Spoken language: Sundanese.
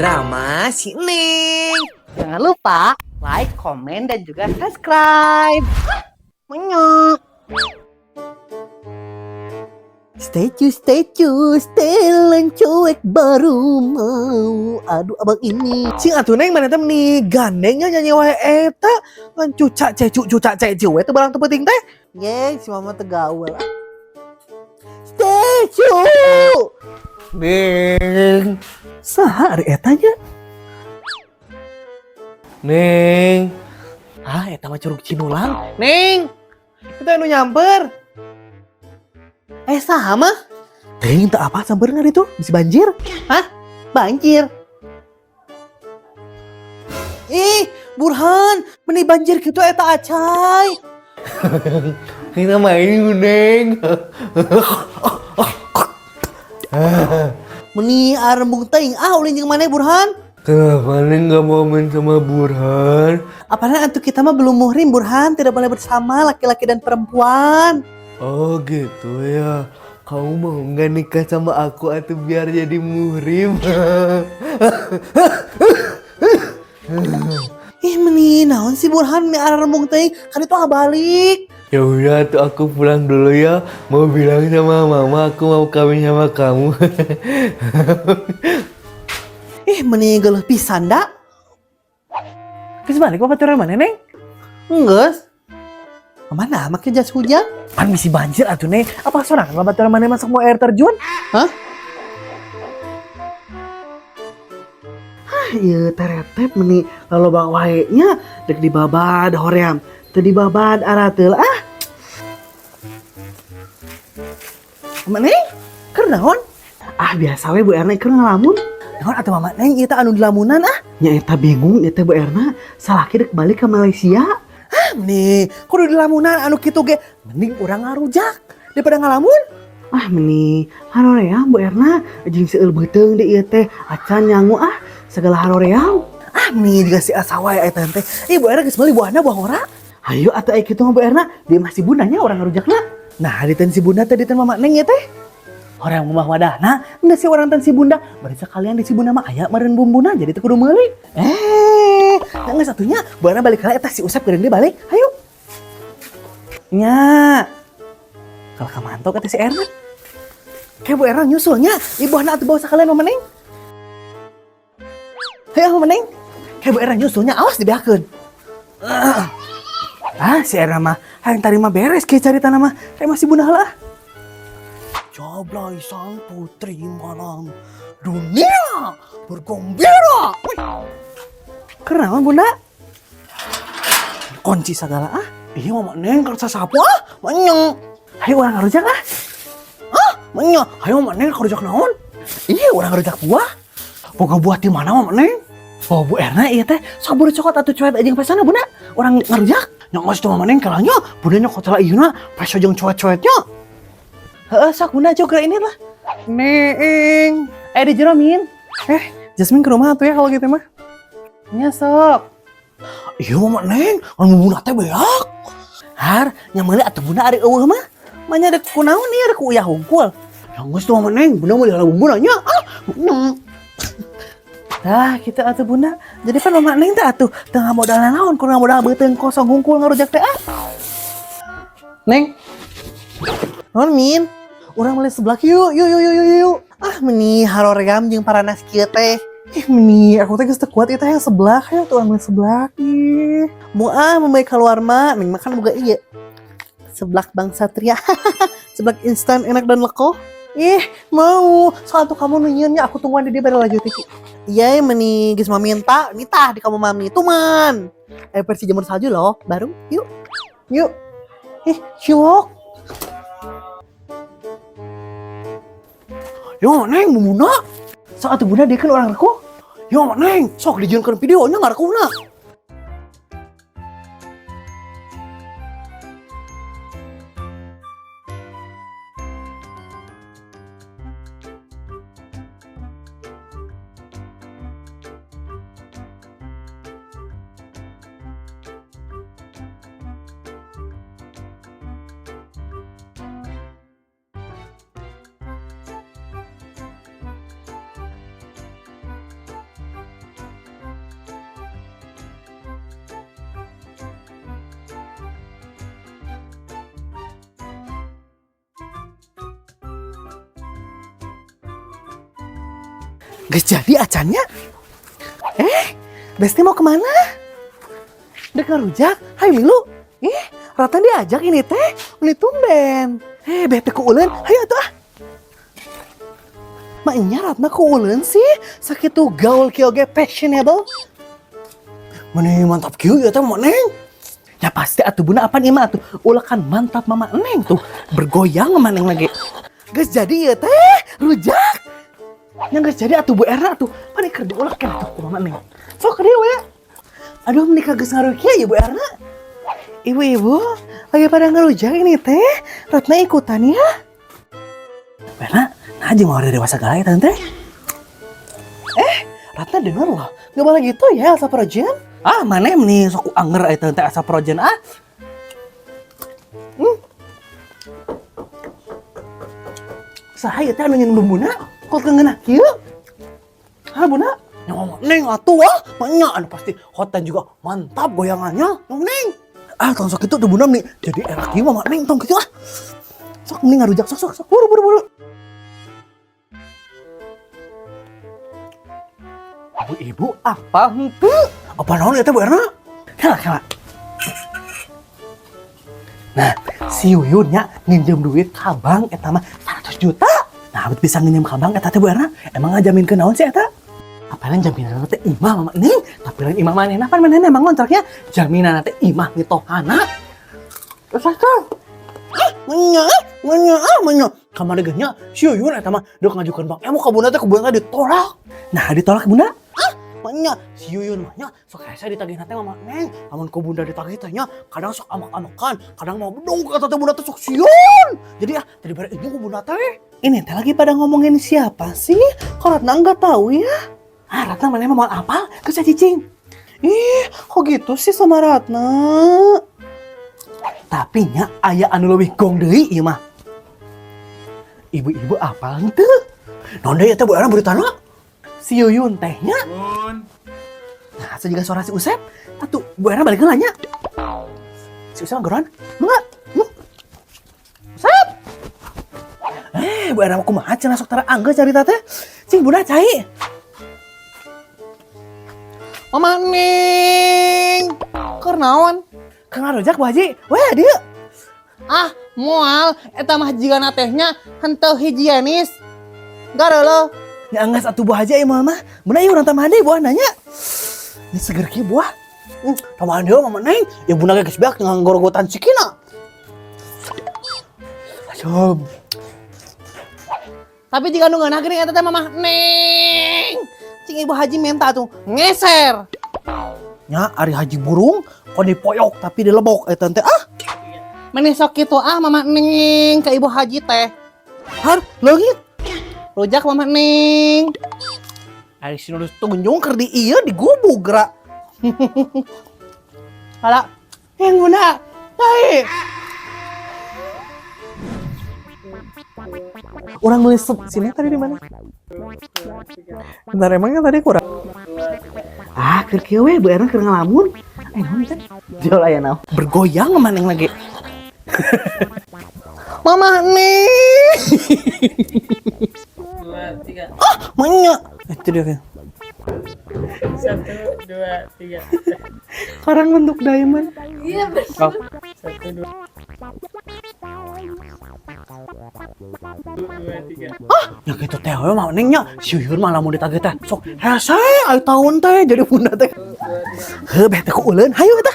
Drama si Neng. Jangan lupa like, komen, dan juga subscribe. Menyok. Stay tune, stay tune, stay cuek baru mau. Aduh abang ini. Cing atuh Neng mana teh nih gandengnya nyanyi wae eta ngan cucak cecuk cucak cecuk we teu barang teu penting teh. Ye, si mama tegaul. Stay tune. Neng. Saha ari eta nya? Neng. Ah, eta mah curug Cinulang. Neng. Itu anu nyamper. Eh sama? Teuing teu apa samper nggak itu? Bisa banjir? Hah? Banjir? Ih, Burhan, meni banjir gitu eta acai. Kita main Neng. Meni arembung teuing ah ulin jeung maneh Burhan. Kenapa Neng gak mau main sama Burhan? Apalagi antu kita mah belum muhrim Burhan, tidak boleh bersama laki-laki dan perempuan. Oh gitu ya. Kamu mau nggak nikah sama aku atau biar jadi muhrim? Ih meni naon sih Burhan meni arembung teuing, kan itu ah balik. Ya udah tuh aku pulang dulu ya. Mau bilang sama mama aku mau kawin sama kamu. Ih meni geuleuh pisan da. Geus balik babaturan mana Neng? Enggeus. Mana make jas hujan? Pan bisi banjir atuh Neng. Apa sorangan babaturan mana masuk mau air terjun? Hah? Ah, ieu teretep meni laloba wae nya dek dibabad hoream. Teu dibabad arateul ah. Mama Neng, keur naon? Ah biasa we Bu Erna keur ngalamun. Naon atuh Mama Neng ieu teh anu dilamunan ah? Nya eta bingung ieu teh Bu Erna, salaki dek balik ke Malaysia. Ah meni kudu dilamunan anu kitu ge mending urang ngarujak daripada ngalamun. Ah meni haroream Bu Erna jeung seueur beuteung deui ieu teh acan nyangu ah segala haroream. Ah meni juga si asa wae eta teh. Ih Bu Erna geus meuli buahna buah ngora. Hayu atuh aya kitu mah Bu Erna, dia masih bundanya orang ngarujakna. Nah, di ten si bunda teh di ten Mama Neng ya teh. Orang ngubah wadahna, geus si orang ten si bunda. Bari sekalian di si bunda mah aya meureun bumbuna jadi teu kudu meuli. Eh, geus atunya Bu Erna balik heula eta si Usep geureun deui balik. Hayu. Nya. Kalau kamanto kata si Erna. Kayak Bu Erna nyusulnya, ibu anak atuh bawa sekalian Mama Neng. Hayu Mama Neng. Kayak Bu Erna nyusulnya awas dibeakeun. Ah, si Erna mah hayang tadi mah beres kieu carita mah. Kayak masih bunda heula. Jablay sang putri malam dunia bergembira. Wih. Kenaon bunda? Kunci segala ah. Iya Mama Neng kersa sapu ah. Menyeng. Hayu urang ngarujak ah. Ah, menyeng. Hayu Mama Neng ngarujak naon? Iya urang ngarujak buah. Boga buah di mana Mama Neng? Oh Bu Erna iya teh sok buru cokot atuh cuet aja pesana bunda. Urang ngarujak. Nyok geus Mama Neng kalanya bunda nyokot salah ieuna peso jeung cuet-cuetnya. Heeh sok bunda jog ini lah. Neng. Eh di jero Min. Jasmine ke rumah tuh ya kalau gitu mah. Nya sok. Iya Mama Neng, anu bunda teh beak. Har, nya meuli atuh bunda ari eueuh mah. Manya rek kunaon ieu rek uyah hungkul. Ya geus tuh Mama Neng, bunda meuli heula bumbuna nya. Ah, nyeng. Tah kitu atuh bunda. Jadi pan Mama Neng teh atuh teu ngamodal naon, kudu ngamodal beuteung kosong hungkul ngarujak teh ah. Neng. Naon Min? Urang meuli seblak yuk, yuk yuk yuk yuk yuk. Ah meni haroream jeung paranas kieu teh. Ih meni, aku teh geus teu kuat ieu teh yang seblak, hayu tuh urang meuli seblak. Ih. Mau ah mau keluar mah, neng makan boga ieu. Seblak Bang Satria. Seblak instan enak dan lekoh. Ih, mau. Soal tuh kamu nunyeunnya aku tungguan di dia bari laju TV. Iya, meni geus mami minta, minta di kamu mami tuman. Eh versi jamur salju loh, baru. Yuk. Yuk. Ih, cilok. Yo, Neng, bumuna. Sok atuh bunda dia kan orang rekuh. Yo, Neng, sok dijieunkeun videonya ngarekuhna. Geus jadi acan nya. Eh, Besti mau kemana? Dek ngarujak, hayu milu. Ih, Ratna diajak ini teh, ini tumben. Eh, bete ku uleun, hayu atuh ah. Maenya Ratna ku uleun sih, sakitu gaul kieu ge fashionable. Meni mantap kieu ya teh, Mama Neng. Ya pasti atuh, Bunda, apaan ieu mah atuh. Ulekan mantap Mama Neng tuh. Bergoyang Mama Neng lagi. Geus jadi ya teh, rujak. Yang geus jadi atuh, Bu Erna tuh. Pan keur diulekan tuh ku Mama Neng. Sok dieu we. Aduh, menikah geus ngarukia ya, Bu Erna. Ibu-ibu, lagi pada ngerujak ini teh. Ratna ikutan ya. Bu Erna, nah jeung mau dewasa segala ya tante. Eh, Ratna denger loh. Nggak boleh gitu ya, Elsa Projen. Ah, mana nih sok anger eta teh Elsa Projen ah. Saha ieu teh anu nyeun bumbuna? Kok teu ngeunah kieu? Hah, Bunda? Ya, Mama Neng atuh ah, maknya anu pasti hot dan juga mantap goyangannya, Mama Neng. Ah, tong sok itu tuh Bunda nih. Jadi enak kieu Mama Neng tong gitu ah. Sok mending ngarujak, sok sok sok, buru buru buru. Ibu-ibu apa henteu? Apa naon eta, Bu Erna? Kela kela. Nah, si Yuyun nya nginjem duit ka bank eta mah 100 juta. Nah, bet bisa nginjem ka bank eta teh, Bu Erna? Emang ngajaminkeun naon sih eta? Apalan jaminan teh imah, Mama Neng, tapi lain imah manehna, pan manehna emang kontraknya jaminan teh imah mitohana. Terus kan? Ah, menya, menya, ah, menya. Kamari ge nya si Yuyun eta mah deuk ngajukeun bank. Emang ka Bunda teh, ku Bunda ditolak. Nah, ditolak, Bunda? Ah, menya si Yuyun mah nya sok hese ditagih teh, Mama Neng. Amun ku Bunda ditagih teh nya kadang sok amak-amakan, kadang mau bedung kata teh Bunda teh sok sieun. Jadi ah tadi bare ibu ku Bunda teh. Ini teh lagi pada ngomongin siapa sih? Kok Ratna nggak tahu ya? Ah, Ratna mana mau apa? Ke saya cicing. Ih, kok gitu sih sama Ratna? Tapi nya aya anu leuwih gong deui ieu mah. Ibu-ibu apal henteu? Naon deui eta, Bu Erna, beritana? Si Yuyun teh nya. Nah, saya juga suara si Usep. Atuh, Bu Erna balik heula nya. Si Usep geroan. Mangga. Usep. Eh, Bu Erna kumaha cenah sok tara anggeus carita teh? Cing Bunda cai. Mama Neng. Keur naon? Kang ngarujak, Bu Haji. Weh, dieu. Ah, moal eta mah jigana tehnya henteu higienis. Garelo. Nya anggeus atuh, Bu Haji, ieu mah. Bunda ieu urang tambahan deui buah nanya. Ini seger kieu buah. Tambahan deui, Mama Neng. Ya Bunda ge geus beak ngagorogotan sikina. Aduh. Tapi jika nu ngeunah geuning eta teh Mama Neng. Cing Ibu Haji minta tuh ngeser. Nya ari haji burung kok dipoyok tapi dilebok eta teh ah. Meni sok kitu ah Mama Neng ke Ibu Haji teh. Har, leungit. Rujak Mama Neng. Ari si nulus tunjung keur di ieu digubug gerak. Hala, yang guna. Hai. Orang beli sop sini tadi di mana? Bentar, emangnya tadi kurang? Ah, keur kieu we, Bu Erna keur ngalamun. Eh, naon teh? Jol aya naon? Bergoyang Mama Neng lagi. Mama Neng. 2, 3. Ah, menya. Itu dia kan. 1, 2, 3. Sekarang bentuk diamond. Iya, betul. 1, 2. 2, 3. Ah, ya gitu teh we Mama Neng nya. Si Yuyun mah lamun ditagih teh sok hese aya taun teh jadi Bunda teh. Heuh, beh teh ku uleun, hayu eta.